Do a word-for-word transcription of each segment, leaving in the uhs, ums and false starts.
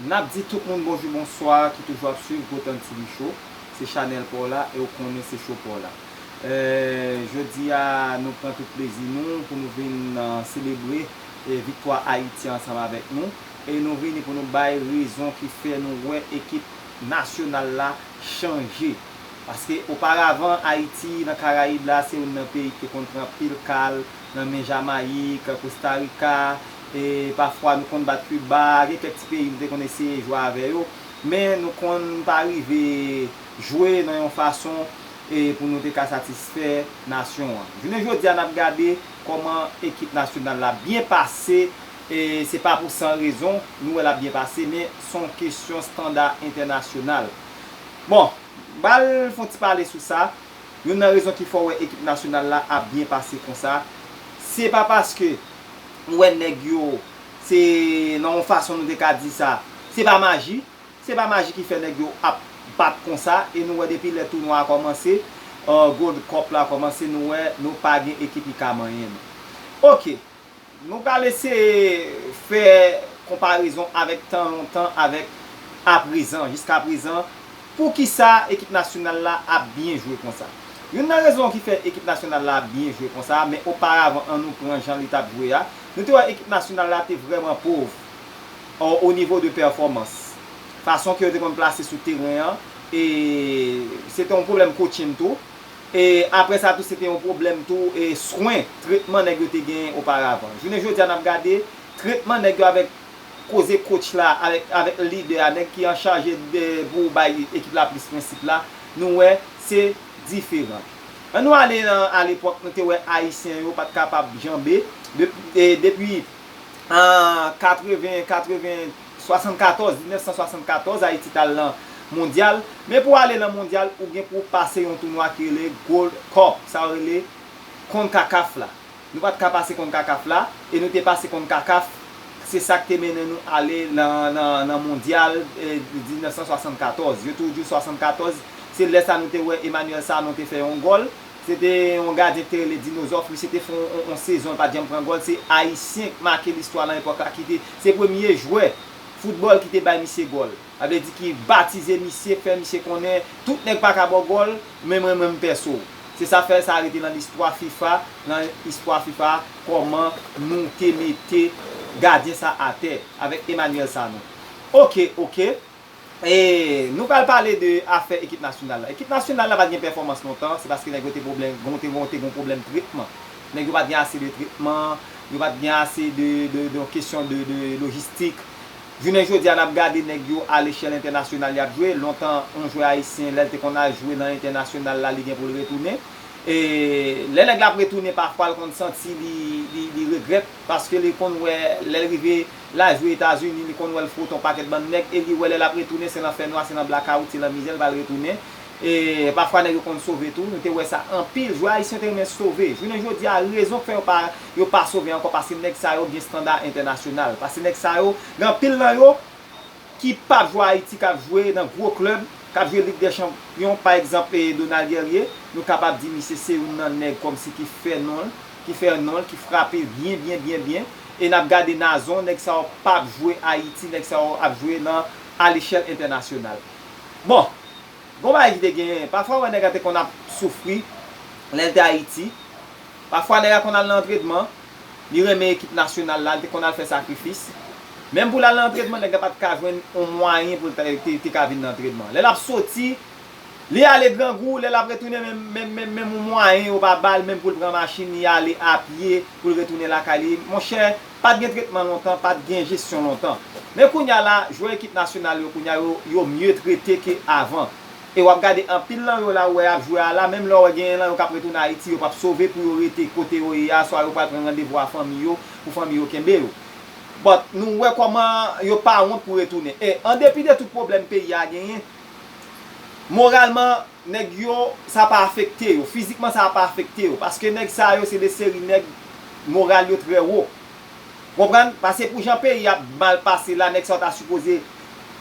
N ap di tout moun bonjou, bonswa, ki toujou ap swiv Gotan T V Show. Se chanèl pa w la, e w konnen se show pa w la. Eh, jodi a, nou pran tout plezi nou pou nou vin, eh, selebre, eh, viktwa Ayiti ansanm avèk nou. E nou vini pou nou bay rezon ki fè nou wè ekip nasyonal la chanje. Paske oparavan, Ayiti, nan Karayib la, se youn nan peyi ki te konn pran pil kal nan men Jamayik, Kostarika, e pafwa nou konn bat Kiba, gen kèk ti peyi nou te konn eseye jwe avè yo, men nou konn pa rive jwe nan yon fason, e pou nou te ka satisfè nasyon an. Jounen jodi a, n ap gade kòman ekip nasyonal la byen pase, e se pa pou san rezon nou wè l ap byen pase, men se yon kesyon estanda entènasyonal. Bon, m pral fè yon ti pale sou sa. Youn nan rezon ki fè w wè ekip nasyonal la ap byen pase konsa, se pa paske ou wè nèg yo, se nan yon fason nou te ka di sa, se pa maji. Se pa maji ki fè nèg yo ap bat konsa, e nou wè depi lè tounwa a kòmanse, eh, Gold Cup la kòmanse, nou wè nou pa gen ekip ki ka manyen nou. Oke, nou pral eseye fè konparezon avèk tan lontan avèk aprezan, jiskaprezan, poukisa ekip nasyonal la ap byen jwe konsa? Youn nan rezon ki fè ekip nasyonal la ap byen jwe konsa, men oparavan, an nou pran jan li t ap jwe a, nou te wè ekip nasyonal la te vrèman pòv o, o nivo de pèfòmans. Fason ke yo te konn plase sou teren an, e se te yon pwoblèm coaching tou. E apre sa tou, se te yon pwoblèm tou, e swen, tretman nèg yo te genyen oparavan. Jounen jodi a, n ap gade tretman nèg yo avèk koze coach la, avèk, avèk lidè a, nèg ki an chaje de, pou bay ekip la plis prensip la, nou wè se diferan. An nou ale nan, alepòk, nou te wè Ayisyen yo pa t kapab janbe, de, e depi an katreven, katreven, swasannkatòz, diznèf san swasannkatòz, Ayiti t al nan mondyal. Men pou w ale nan mondyal, ou gen pou w pase yon tounwa ki rele Gold Cup, sa yo rele konkakaf la. Nou pa t ka pase konkakaf la, e nou te pase konkakaf, se sa k te mennen nou ale nan, nan, nan mondyal, eh, diznèf san swasannkatòz. Yo toujou swasannkatòz, se lè sa nou te wè Emmanuel Sanon te fè yon gòl. Se te yon gadyen ki te rele Dinozò, misye te fè yon, yon, yon sezon, li pa t janm pran gòl. Se Ayisyen k make listwa nan epòk la, ki te, se premye jwè foutbòl ki te bay misye gòl. Sa vle di ki batize misye, fè misye konnen tout nèg pa ka ba w gòl, men mwen, mwen, m pèso w. Se sa fè sa rete nan listwa fifa, nan istwa fifa, kòman nou te mete gadyen sa atè avèk Emmanuel Sanon. Oke, oke. E nou pral pale de afè ekip nasyonal la. Ekip nasyonal la pa t gen pèfòmans lontan, se paske nèg yo te pwoblèm, gon te, gon te gon pwoblèm tretman. Nèg yo pa t gen ase de tretman, yo pa t gen ase de, de, de kesyon de, de lojistik. Jounen jodi a, n ap gade nèg yo a lechèl entènasyonal y ap jwe. Lontan, yon jwè ayisyen, lè l te konn al jwe nan entènasyonal la, li gen pou l retounen. E lè nèg la ap retounen, pafwa l konn santi li, li, li regrèt, paske li konn wè lè l rive, l al jwe Etazini, li konn wè l fwote yon pakèt bann nèg, e li wè lè l ap retounen, se nan fènwa, se nan blakawout, se nan mizè l pral retounen. E pafwa nèg yo konn sove tou, nou te wè sa anpil, jwè ayisyen te renmen sove. Jounen jodi a, rezon k fè yo pa, yo pa sove ankò, paske nèg sa yo gen estanda entènasyonal. Paske nèg sa yo, gen anpil nan yo ki p ap jwe Ayiti, k ap jwe nan gwo klèb, k ap jwe Lig dè Chanpyon, pa egzanp, e Donald Guerrier, nou kapab di misye se youn nan nèg kòmsi ki fè non l, ki fè non l, ki frape byen, byen, byen, byen. E n ap gade Nazon, nèg sa yo p ap jwe Ayiti, nèg sa yo ap jwe nan, a lechèl entènasyonal. Bon, gon bagay ki te genyen, pafwa w wè nèg la te konn ap soufri lè l te Ayiti. Pafwa nèg la konn al nan antrenman, li renmen ekip nasyonal la, li te konn al fè sakrifis. Menm pou l al nan antrenman, nèg la pa t ka jwenn yon mwayen pou l te, te, te ka vin nan antrenman. Lè l ap soti, li ale grangou, lè l ap retounen, menm, menm, menm, menm yon mwayen yo pa ba l, menm pou l pran machin, li ale a pye pou l retounen lakay li. Monchè, pa t gen tretman lontan, pa t gen jesyon lontan. Men kounye a la, jwè ekip nasyonal yo, kounye a yo, yo mye trete ke avan. E w ap gade anpil nan yo la, ou wè y ap jwe a la, menm lè w wè genyen nan yo k ap retounen Ayiti, yo p ap sove pou yo rete kote yo ye a, swa yo pral pran randevou a fanmi yo, pou fanmi yo kenbe yo. But nou wè kòman yo pa wont pou retounen. E an depi de tout pwoblèm peyi a genyen, moralman, nèg yo, sa pa afekte yo, fizikman sa pa afekte yo, paske nèg sa yo se de seri nèg moral yo trè wo. Konprann? Paske pou jan peyi ap mal pase la, nèg sa yo ta sipoze,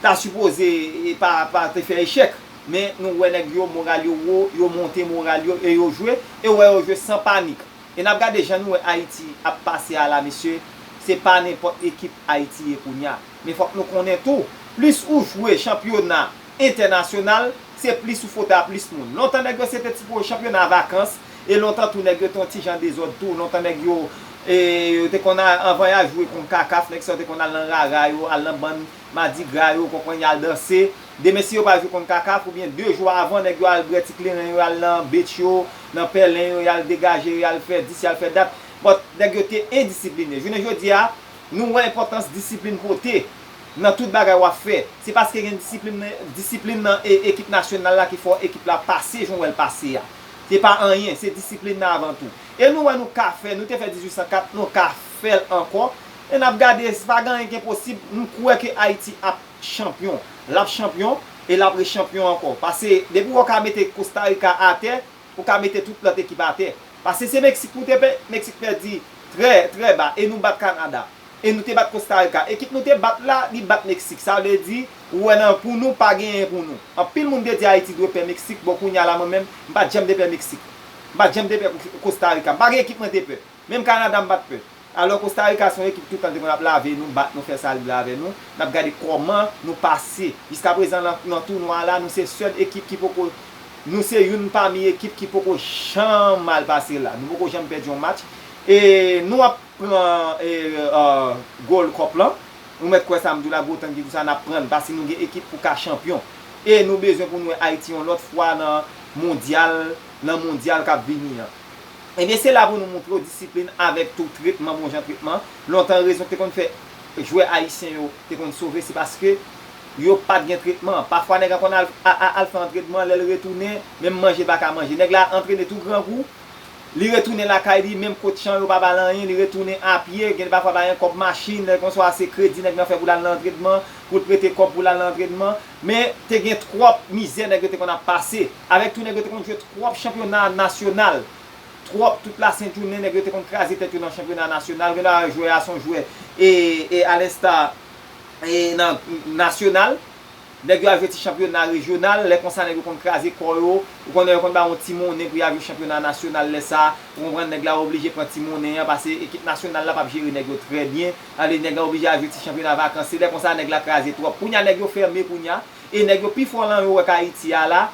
ta sipoze, e, pa, pa te fè echèk. Men nou wè nèg yo, moral yo wo, yo monte moral yo e yo jwe, e w wè yo jwe san panik. E n ap gade jan nou wè Ayiti ap pase a la, mesye, se pa nenpòt ekip Ayiti ye kounye a. Men fòk nou konnen tou, Plis ou jwe chanpyona entènasyonal, se plis ou fwote a plis moun. Lontan nèg yo se te ti pwo chanpyona vakans, e lontan tou nèg yo te yon ti jan dezòd tou. Lontan nèg yo, e, yo te konn a-, anvan y a jwe konkakaf, nèg sa yo te konn al nan rara yo, al nan bann madigra yo, konprann, y al danse. Demen si yo pa jwe konkakaf, oubyen de jou avan, nèg yo al bwè ti kleren yo, y al nan beach yo, nan pèlen yo, y al degaje yo, y al fè dis, y al fè dat. But nèg yo te endisipline. Jounen jodi a, nou wè enpòtans disiplin pote nan tout bagay w ap fè. Se paske gen disiplin, disiplin nan e-, ekip nasyonal la ki fè ekip la pase jan w wè l pase a. Se pa anyen, se disiplin nan avan tou. E nou wè nou ka fè, nou te fè dizuit san kat, nou ka fè l ankò. E n ap gade, se pa gen anyen ki enposib. M kwè ke Ayiti ap chanpyon. L ap chanpyon e l ap rechanpyon ankò. Paske depi w ka mete Kosta Rika atè, ou ka mete tout lòt ekip atè. Paske se Meksik nou te pè-, Meksik pèdi trè, trè ba e nou bat Kanada. E nou te bat Kosta Rika. Ekip nou te bat la, li bat Meksik. Sa vle di, ou wè nan pou nou, pa genyen pou nou. Anpil moun te di Ayiti dwe pè Meksik, bon kounye a la mwen menm, m pa t janm te pè Meksik. M pa t janm te pè Kosta Rika. M pa gen ekip mwen te pè. Menm Kanada m pa t pè. Alò Kosta Rika se yon ekip tout tan te konn ap lave nou, bat nou, fè sa l vle avè nou. N ap gade kòman nou pase. Jiskaprezan nan, nan tounwa a la, nou se sèl ekip ki poko, nou se youn pami ekip ki poko janm mal pase la. Nou poko janm pèdi yon match. E nou ap pran, e, e, Gold Cup lan. Ou mèt kwè sa m di w la, Gotan ki di w sa, n ap pran l. Paske nou gen ekip pou ka chanpyon. E nou bezwen pou n wè Ayiti yon lòt fwa nan mondyal, nan mondyal k ap vini an. Ebyen, se la pou nou montre w disiplin avèk tou tretman, bon jan tretman. Lontan, rezon ki te konn fè jwè ayisyen yo te konn sove, se paske yo pa t gen tretman. Pafwa, nèg la konn al, a, a, al fè antrenman, lè l retounen, menm manje l pa ka manje. Nèg la antrene tou grangou, li retounen lakay li, menm kotchan yo pa ba l anyen, li retounen a pye, gen pafwa pa gen kòb machin, lè konsa se kredi nèg lan fè pou l al nan antrenman, pou l prete kòb pou l al nan antrenman. Men, te gen twòp mizè nèg yo te konn ap pase. Avèk tou, nèg yo te konn jwe twòp chanpyona nasyonal. Twòp, tout lasent jounen, nèg yo te konn kraze tèt yo nan chanpyona nasyonal. Gen lè jwè a se yon jwè, e, e alensta, e nan nasyonal. Nèg yo al jwe ti chanpyona rejyonal, lè konsa nèg yo konn kraze kò yo. Ou konnen yo konn ba yon ti monnen pou y al jwe chanpyona nasyonal lè sa. Ou konprann, nèg la oblije pran ti monnen an, paske ekip nasyonal la p ap jere nèg yo trè byen. Ale, nèg la oblije al jwe ti chanpyona vakans. Se lè konsa nèg la kraze twòp. Kounye a nèg yo fèmen kounye a. E nèg yo pi fò lan yo wè k Ayiti a la.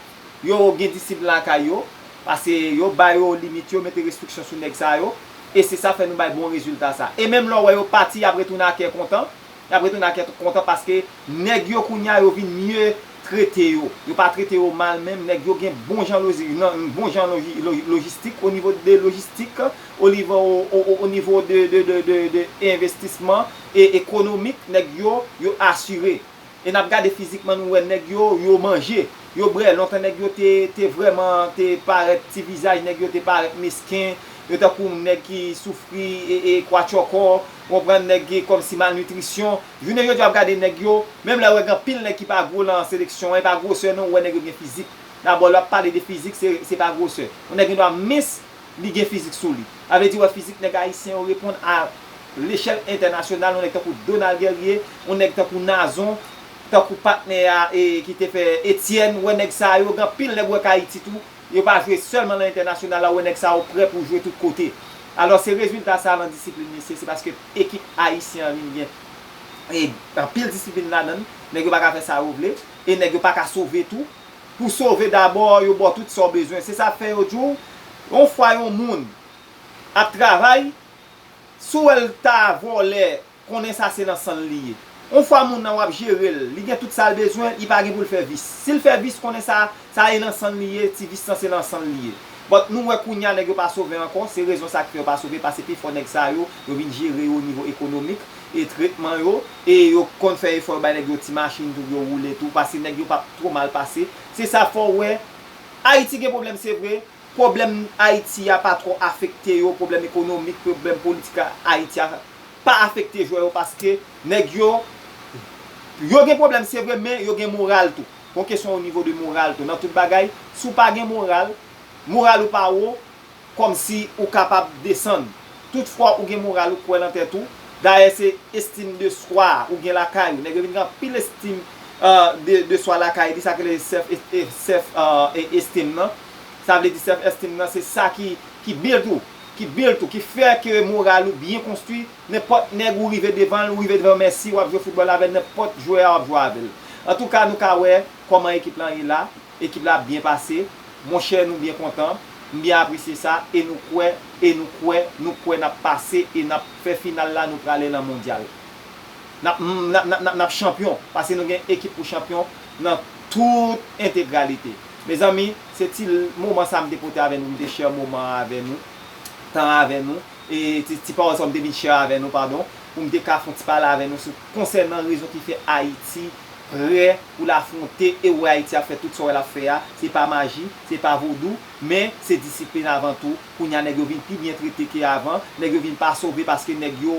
Yo gen disiplin lakay yo, paske yo ba yo limit yo, mete restriksyon sou nèg sa yo, e se sa fè nou bay bon rezilta sa. E menm lè w wè yo pati, y ap retounen ak kè kontan, y ap retounen ak kè kontan paske nèg yo kounye a yo vin mye trete yo. Yo pa trete yo mal menm, nèg yo gen bon jan loji-, nan, bon jan loji-, lo-, lojistik, o nivo de lojistik, o nivo, o, o, o nivo de, de, de, de, de envestisman e ekonomik, nèg yo, yo asire. E n ap gade fizikman, nou wè nèg yo, yo manje, yo bwè. Lontan nèg yo te, te vrèman, te parèt ti vizaj, nèg yo te parèt mesken, yo tankou nèg ki soufri e, e kwatchòkò, ou konprann, nèg gen kòmsi malnitrisyon. Jounen jodi a w ap gade nèg yo, menm lè w wè gen anpil nèg ki pa gwo nan seleksyon an, e pa gwosè non, ou wè nèg yo gen fizik. Dabò, lè w ap pale de fizik, se, se pa gwosè. Yon nèg gen dwa mens, li gen fizik sou li. Sa vle di, wè fizik nèg ayisyen yo reponn a lechèl entènasyonal, yon nèg tankou Donald Guerrier, yon nèg tankou Nazon, tankou patnè a, e, ki te fè Etienne, wè nèg sa yo, gen anpil nèg wè k Ayiti tou, yo pa jwe sèlman nan entènasyonal la, wè nèg sa yo prè pou jwe tout kote. Alò, se rezilta sa nan disiplin misye, se paske ekip ayisyen an vin gen, e, anpil disiplin ladan l, nèg yo pa ka fè sa yo vle, e nèg yo pa ka sove tou. Pou sove dabò, yo ba w tout sa w bezwen. Se sa k fè yo di w, yon fwa yon moun ap travay, si w wè l ta vòlè, konnen sa se nan san l li ye. Yon fwa moun nan w ap jere l, li gen tout sa l bezwen, li pa gen pou l fè vis. Si l fè vis, konnen sa, sa e nan san l li ye, ti vis lan se nan san l li ye. But nou wè kounye a nèg yo pa sove ankò, se rezon sa k fè yo pa sove, paske pifò nèg sa yo, yo vin jere yo o nivo ekonomik, e tretman yo, e yo konn fè efò yo bay nèg yo ti machin tou pou yo woule tou, paske nèg yo p ap twò mal pase. Se sa fè w wè, Ayiti gen pwoblèm se vre, pwoblèm Ayiti a pa twò afekte yo, pwoblèm ekonomik, pwoblèm politik a Ayiti a pa afekte jwè yo, paske nèg yo, yo gen pwoblèm se vre, men yo gen moral tou. Gon kesyon o nivo de moral tou. Nan tout bagay, si w pa gen moral, moral ou pa wo, kòmsi ou kapab desann. Tout fwa ou gen moral, ou kwè nan tèt ou. Dayè, se estim de swa ou gen lakay ou. Nèg yo vin gen anpil estim, euh, de, de swa lakay li, sa k rele self, e, self, euh, e, esteem nan. Sa vle di self esteem nan, se sa ki, ki build ou. ki build ou, ki fè ke moral ou byen konstwi. Nenpòt nèg ou rive devan l, ou rive devan Messi, w ap jwe foutbòl avè l, nenpòt jwè w ap jwe avè l. Antouka, nou ka wè kòman ekip lan ye la. Ekip la ap byen pase. Monchè, nou byen kontan. M byen apresye sa. E nou kwè, e nou kwè, nou kwè n ap pase e n ap fè final la, nou prale nan mondyal. N ap, n ap, n ap, n ap, n ap chanpyon. Paske nou gen ekip pou chanpyon nan tout entegralite. Mezanmi, se ti moman sa m te pote avè nou, m te share moman an avè nou, tan avè nou, e ti, ti pawòl sa m te vin share avè nou, padon, pou m te ka fè yon ti pale avè nou sou konsènan rezon ki fè Ayiti prè pou l afwonte e wè Ayiti ap fè tout sa w wè l ap fè a. Se pa maji, se pa vodou, men se disiplin avan tou. Kounye a nèg yo vin pi byen trete ke avan, nèg yo vin pa sove paske nèg yo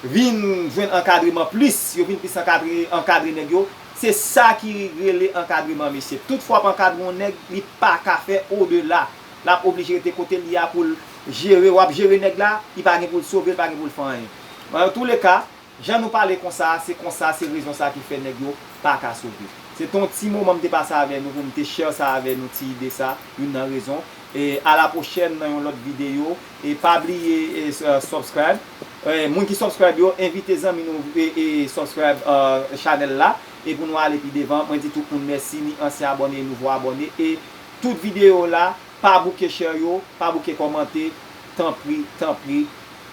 vin jwenn ankadreman plis, yo vin plis ankadre, ankadre nèg yo. Se sa ki rele ankadreman, mesye. Tout fwa w ap ankadre yon nèg, li pa ka fè odela. L ap oblije rete kote l ye a pou l jere. W ap jere nèg la, li pa gen pou l sove, li pa gen pou l fè anyen. An tou le ka, jan nou pale konsa, se konsa, se rezon sa ki fè nèg yo pa ka sove. Se te yon ti moman m te pase avè nou, pou m te share sa avè nou, ti ide sa, youn nan rezon. E a la pwochèn nan yon lòt videyo. E pa bliye e, s- e, subscribe. E, moun ki subscribe yo, envite zanmi nou e, e subscribe e, chanèl la. E pou nou ale pi devan, mwen di tout moun mèsi, ni ansyen abòne, nouvo abòne. E tout videyo la, pa bouke share yo, pa bouke kòmante. Tanpri, tanpri,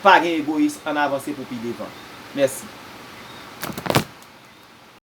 pa gen egoyis, ann avanse pou pi devan. Mèsi.